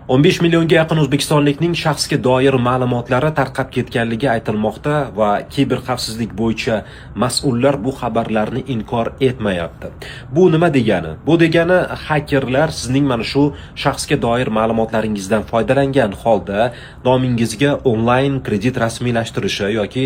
15 millionga yaqin o'zbekistonlikning shaxsga doir ma'lumotlari tarqab ketganligi aytilmoqda va kiber xavfsizlik bo'yicha mas'ullar bu xabarlarni inkor etmayapti. Bu nima degani? Bu degani, xakerlar sizning mana shu shaxsga doir ma'lumotlaringizdan foydalangan holda nomingizga onlayn kredit rasmiylashtirishi yoki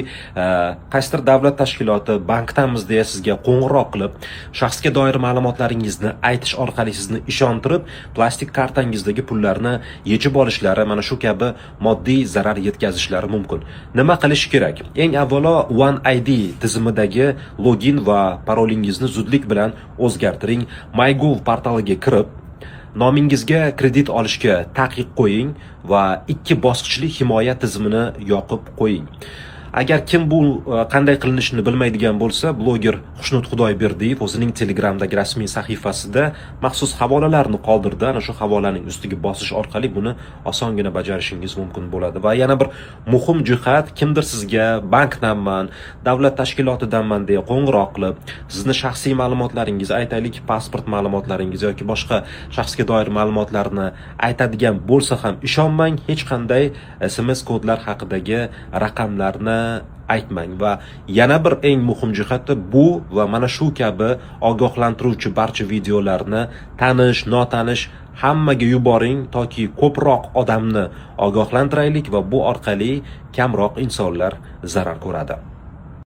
qaysidir davlat tashkiloti, bankdanmiz deya sizga qo'ng'iroq qilib, shaxsga doir ma'lumotlaringizni aytish orqali sizni ishontirib, plastik kartangizdagi pullarni yechib olishlari, mana shu kabi moddiy zarar yetkazishlari mumkin. Nima qilish kerak? Eng avvalo One ID tizimidagi login va parolingizni zudlik bilan o'zgartiring. MyGov portaliga kirib, nomingizga kredit olishga taqiq qo'ying va ikki bosqichli himoya tizimini yoqib qo'ying. Agar kim bu qanday qilinishini bilmaydigan bo'lsa, bloger Xushnud Xudoyberdiyev o'zining Telegramdagi rasmiy sahifasida maxsus havolalarni qoldirdi. Ana shu havolaning ustiga bosish orqali buni osongina bajarishingiz mumkin bo'ladi. Va yana bir muhim jihat: kimdir sizga bankdanman, davlat tashkilotidanman deya qo'ng'iroq qilib, sizni shaxsiy ma'lumotlaringiz, aytaylik, pasport ma'lumotlaringiz yoki boshqa shaxsga doir ma'lumotlarni aytadigan bo'lsa ham ishonmang, hech qanday SMS kodlar haqidagi raqamlarni aytmang. Va yana bir eng muhim jihati, bu va mana shu kabi ogohlantiruvchi barcha videolarni tanish, notanish, hammaga yuboring, toki ko'proq odamni ogohlantiraylik va bu orqali kamroq insonlar zarar ko'radi.